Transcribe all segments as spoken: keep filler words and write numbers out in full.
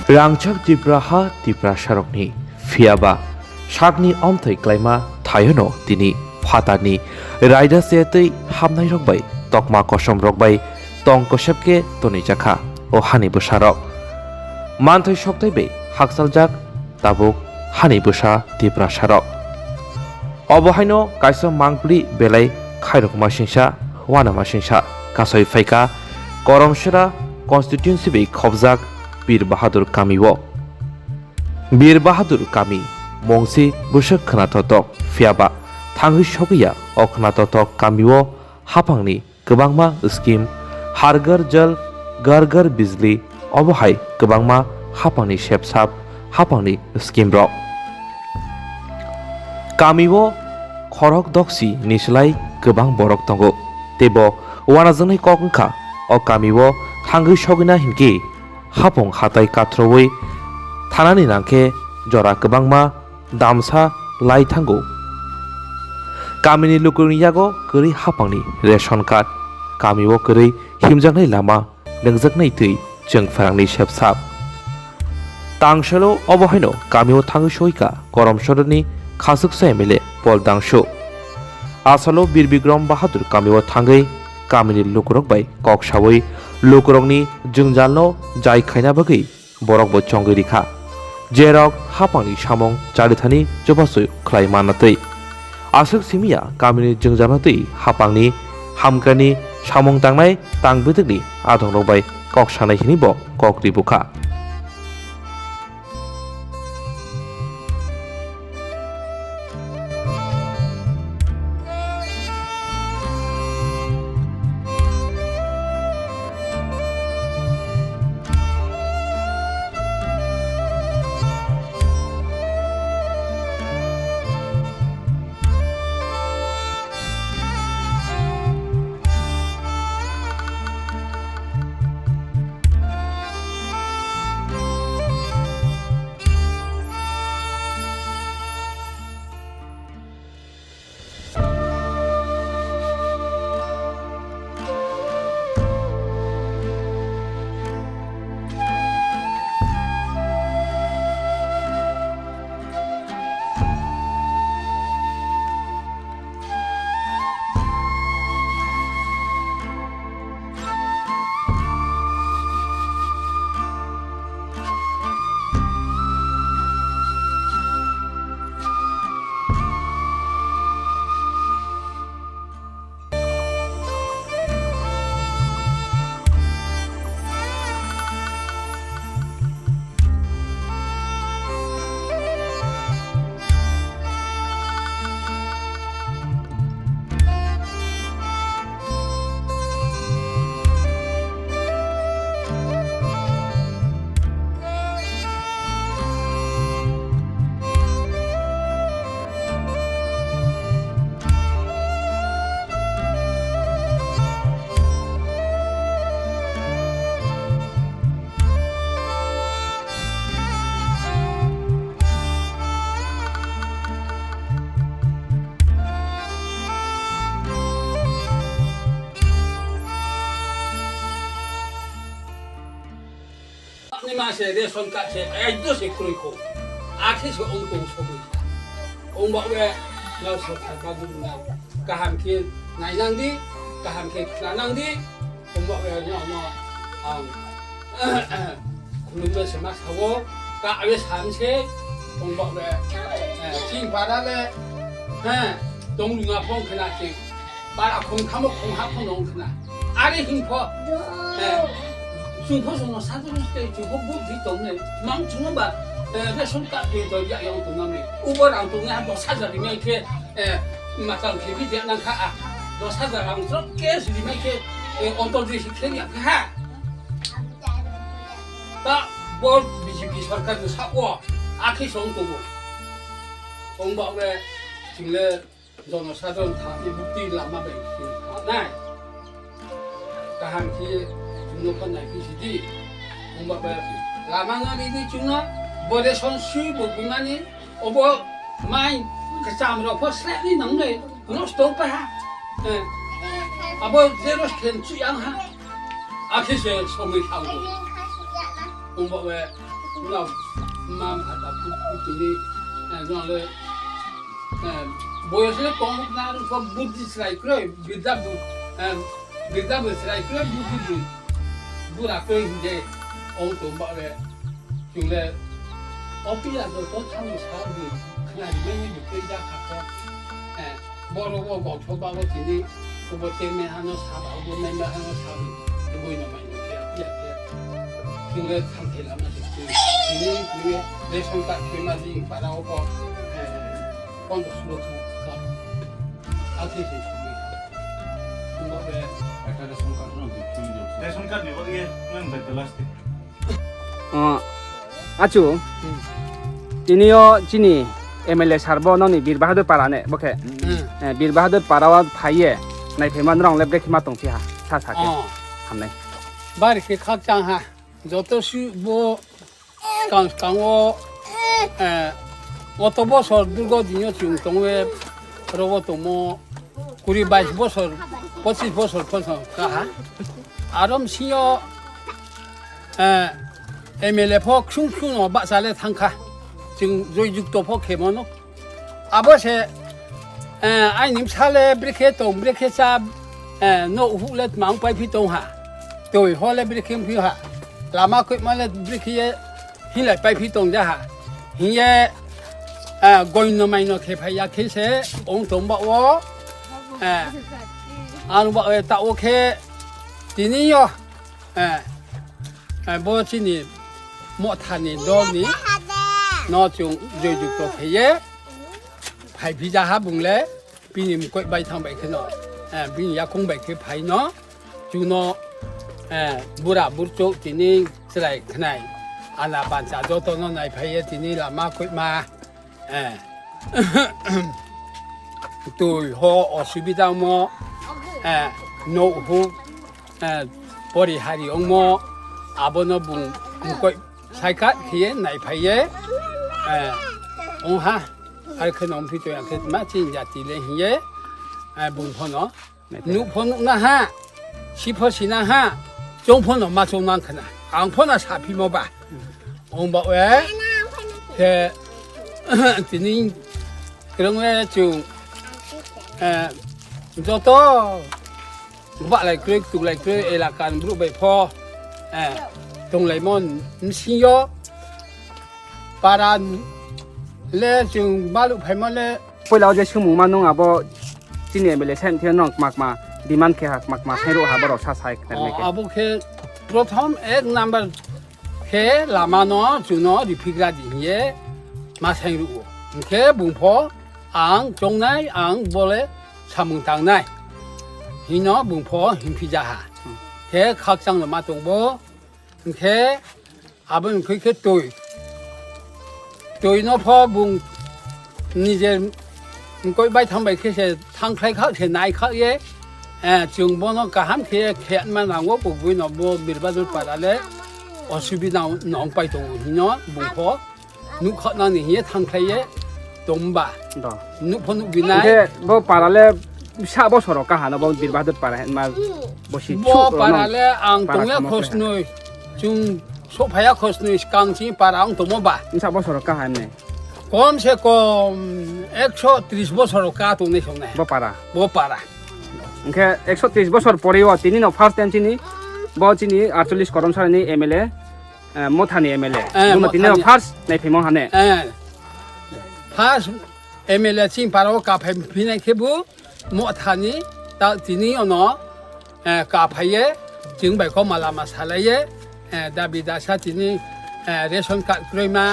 Rangchak Tipra ha Tiprasarokni, phiyaba sakni omthai klaima thayono tini phatarni raida se twi hamnairok bai tokma kosomrok bai tong kosep khe tonijakha o hani bwsarok. Manthai soktai bai haksaljak tabuk hani bwsa Tiprasarok. Obo haino kaisa mangpili belai khairokma singsa, uanama singsa kasoi phaikha Koromsora constituency bai khobjak Bir Bahadur kamio. Bir Bahadur kami mungsi bwswk khwnathothok, phiyaba thangwi sogwi ya o khwnathothok kamio haphangni kwbangma scheme, Har Ghar Jal, Ghar Ghar Bijli, obo hai kwbangma haphangni sepsap, haphangni scheme rok. Kamio khorok doksi ni slai kwbang borok tongo, tei bo uanajaknai kok wngkha. O kamio thangwi sogwina hinkhe haphang hatai kathroui thanani nangkhe jora kwbangma damsa lai thango. Kamini lukurokni yago kwrwi haphangni ration card, kamio kwrwi himjaknai lama, nungjaknai twi, chwng pherangni sepsap. Tangsalo obo haino kamio thangwi soika Koromsorani khasuksa M L A Paul Dangsu. Asalo Bir Bikram Bahadur kamio thangwi kamini lukurok bai kok saui lukurokni jwngjalno jai khaina bagwi borok bo chongwi rikha, jerok haphangni samung charithani chubachu khlai manna twi. Aswk simiya kamini jwngjalno twi haphangni hamkrani samung tangnai tang bwtwkni adongrok bai kok sanai hwnwi bo kok ribukha. Ani ma se ration card se, ai do se kroi kho. Akhe se ong tong sogwi. Ong ba we, no se thar ba gu na. Kaham khe nai nang di, kaham khe khna nang di. Ong ba we no no. Ang khulum me se ma sawo, ka we sam se. Ong ba we, eh, ching para le. He, tong lu ma phong khna ching. Para khong khamo khong ha khong nong khna. Are hing pho. Eh, chwng pho chwngno sa jagwi tei chwng pho budhi tongnai. Mang chwngno ba, eh, ration card twi tong ya yang tong nang ni. Ubo rang tong nai dos hajar rimai khe, eh, makam khe bi de nang kha a. Dos hajar rang throk cash rimai khe, eh, ontor di si khe ya kha ha. Ta bo B J P sarkar ni sa o. Akhe song tongo. Ong ba we chwng le Jonosadharon thani bukti lama bai khe thangnai. Kaham khe chwngno phan nai phi sidi. Wngba bai lama no rini chwngno bo ration swi bo bumani obo mai kwcham rok pho sreni nangnai nosto pa ha. Eh, abo zero khen chu yang ha. Akhe se somoi thang bo. Wngba bai Wngkha, mam hata put put tini, eh, jong le, eh, boyos le tong na rwkha, buddhi chwrai kwrwi, birda bu-, eh, birda bo chwrai kwrwi, buddhi bu-, bura kwrwi hwnde, ong tong ba le, chwng le, o pila joto thani sa bu, khna rimani bu tei ja kha khe, eh, Borok o gokthok bago tini, obo tei mehano sabo, obo mehano sabo, tubui no mai no khe, ya khe. Tule thang khe lama se tui. Tini, tini, ration card khe ma di, para o ko, eh, pondro sulo ka. Ati se tui. Tuma be. Ekta ration card no di, tui no. Ration card ni bo ye, nang bai last. O, achu, tini o chini M L A sir bo noni Bir Bahadur Para ne, bo khe, eh, Bir Bahadur Para o phai ye, naiphaima norok le brekhe ma tong phiha, sa sa khe, hamnai. Bari khe khakchang ha, joto si bo skang skang o, eh, oto bosor durgo dinyo chwng tong we, rogo tongmo, kuri bais bosor, pochis bosor phano kaha. Arom sinyo, eh, M L A pho khung khung no bahcha le thangkha. Chwng joi jukto pho khemano. Abo se, eh, aini bwsa le brekhe tong, brekhe cha, eh, no huk le tmang pai phi tong ha. Toi ho le brekhe phi ha. Lama koi ma le brekhe ye hinlai pai phi tong ja ha. Hiye, eh, goino maino khe phai ya khe se ong tong ba o. Eh, ang ba, eh, ta o khe tini yo. Eh, eh, bo chini Mothani dolni no chwng joi jukto kheye phai phija ha bungle bini mukoi bai thang bai kheno, eh, bini yakung bai khe phai no chwngno, eh, bura burchuk tini chwrai khnai ana bansa jotono nai phaiye tini lama koima. Eh. Tui ho osubida mo, eh, no hu, eh, pori hari ongmo, abono bung mukoi saikat khiye nai phaiye, eh, ong ha, ar khe nong phi to yang khe ma chin jati le hiye, eh, bung phono. Nuk pho nuk na ha, si pho si na ha, chong pho no ma chong nang khna. Ang pho na sa phi mo ba. Ong ba we. Khe tini krong we chung, eh, joto ba lai kroi, tuk lai kroi, elaka ni bru bai pho, eh, tong lai mo, msing yo, para le chung balu phai mo le. Poila o je sumung ma nung abo chini M L A sai mthia nung kma kma demand khe ha, kma kma sai rw ha borok sa sai khnari mai khe. Abo khe prothom ek number khe lama no chuno riphigra di hiye ma sai rw o. Hinkhe bung pho ang chongnai, ang bole samung tangnai hino bung pho himphija ha. Khe khakchang no ma tong bo. Hinkhe aboni khui khe twi. Twi no pho bung nije mkoi bai thang bai khe se thang khlai kha se nai kha ye. Eh, chwng bono kaham khe khe ma nango, kubui no bo Birbadur para le osubida nong pai tongo hino bung pho. Nuk kha nani hiye thang khlai ye tong ba. Do. Nuk pho nuk binai. Hinkhe bo para le sa bosoro kaha no bo Bir Bahadur para ma bo si. Bo para le ang tong ya khosnoi. Chung so phaya khosnoi skang si para ang tongmo ba. Sa bosoro kaha ne. Kom se kom ekso tris bosoro ka tong ne song ne. Bo para. Bo para. Hinkhe ekso tris bosor pore o tini no first time chini bo chini aatchollish korom sara ni M L A. Eh, Mothani M L A. Eh, Bumo tini Mothani. First naiphimo hane. Eh, first M L A chini para o kaphai phinai khe bo Mothani ta tini ono, eh, kaphai ye chwng bai kok mala ma salai ye, eh, dabi dasa tini, eh, ration card kwrwi ma,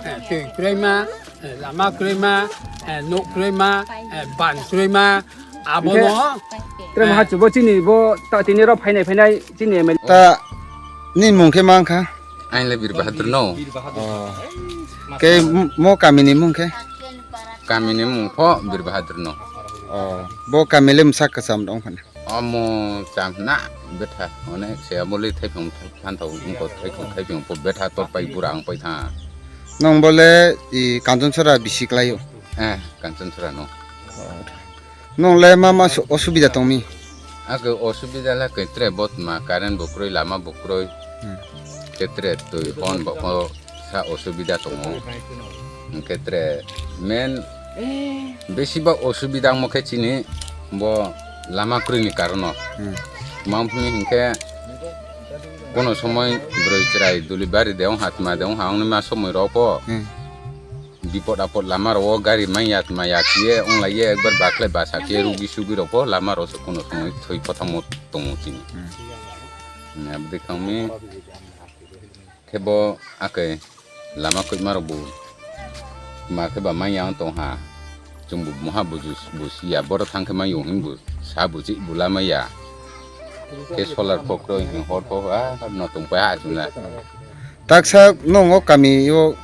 eh, twi kwrwi ma, eh, lama kwrwi ma, eh, nok kwrwi ma, eh, ban kwrwi ma, abono, hinkhe, tere eh, maha chubo chini bo ta tini ro phainai phainai chini M L A. Ta ni mung khe mang kha? Ain le Bir Bahadur no. Oh. Ke m-, mo kami ni mung khe? Kami ni mung pho Bir Bahadur no. Oh. Bo kami le msak kasam dong phana. Omo chang na betha. One se amoli thai phung than thau ungko thai phung thai phung po betha tor pai bura ang pai tha. Nong bole i Kanchon Sora bisi klai o. Eh, Kanchon Sora no. Oh. Nong le ma ma su-, osubida tong mi? Ake osubida le kaitre bot ma current bo kroi, lama bo kroi. Hmm. Kaitre tui hon bo ko Sa osubida tongo. Hwnkhe tre main besiba osubida wngmo khe chini bo lama kwrwini karono. Hmm. Tma wngphini hinkhe kono somoi bwrwi chwrai duli bari de wngha, tma de wngha, wngni ma somoi rok o Hmm. bipod apod lama rok o gari manya tma ya khiye wng lai ye ekbar bakhle basa khiye rugi sugi rok o lama rok se kono somoi thwi kothamo tongo chini. Hmm. Abdi khangmi. Khe bo akhe lama koima rok bo ma khe ba manya wng tong ha. Chwng bo moha buju bo siya, boro thang khe ma yong hwn bo sa bo chih bo lama ya. Khe solar pok rok hwn hor pok a no tong pa ha chwng na. Taksa nongo kami o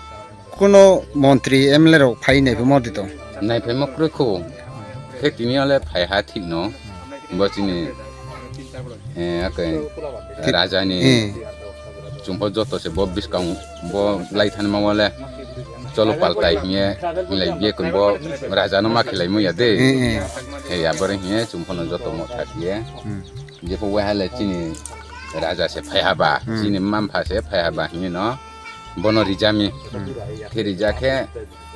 kuno montri M L A rok phai nai phaimo di tong. Nai phaimo kwrwi kho. Khe tini ale phai ha thik no. Bo chini, eh, ake raja ni Eh. chumpo joto se bo biskang bo lai thani ma wale cholo paltai hiye, hinlai biye kun bo raja no ma khilai muya de. Eh, eh. He ya bore hiye chumpo no joto mo thak hiye. Hmm. Je pho wahale chini raja se phai haba, Hmm. chini mampha se phai haba hiye no. Bono rijami. Hmm. Khe rija khe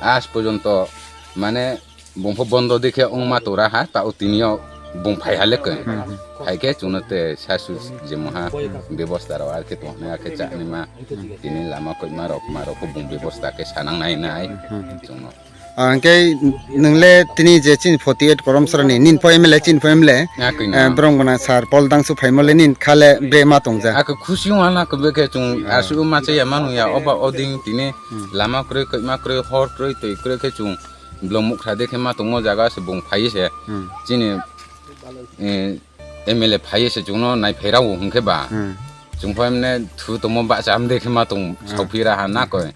as porjonto mane bung pho bondo de khe wngma tora ha, ta o tini o bung phai ha le khe. Hmm, hmm. Phai khe chwngno te sasu je moha bebosta rok ar khe tong hwnwi ar khe chani ma tini lama koima rok ma rok kho bung bebosta khe sanang nai nai Hmm, hmm. chwngno. Ah, hwnkhe nwng le tini je chini forty eight Koromsora ni, nini pho M L A, chini pho M L A, Ya, koi eh, no. Borok gwnang sir Paul Dangsu phaimo le nini kha le bre ma tong ja. Ako khusi wng hana khe be khe chwng Hmm. aswk ma cha ya manu ya, oba oding tini Hmm. lama kwrwi, koima kwrwi, hor kwrwi, twi kwrwi khe chwng Blong mukha de khe ma tongmo jaga se bung phai se. Hmm. Chini, eh, M L A phai se chwngno nai phairao hwnkhe ba. Hmm. Chwng phaimne thu tongmo ba cham de khe ma tong Hmm. sauphi ra ha na koi.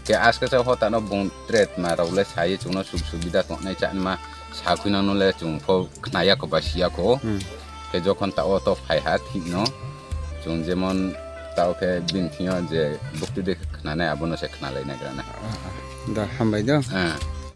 Ke aske se hota no bung tret ma rao le sai chwngno suk subida tongnai cha ma sa khui nang no le chwng pho khna ya kho ba si ya kho. Hmm. Ke jokhon ta o to phai ha thik no. Chwng jemon ta o khe bini thing yo je bukti de khe khna nai abo no se khna lai nai gra na. Da hambai do. Ah.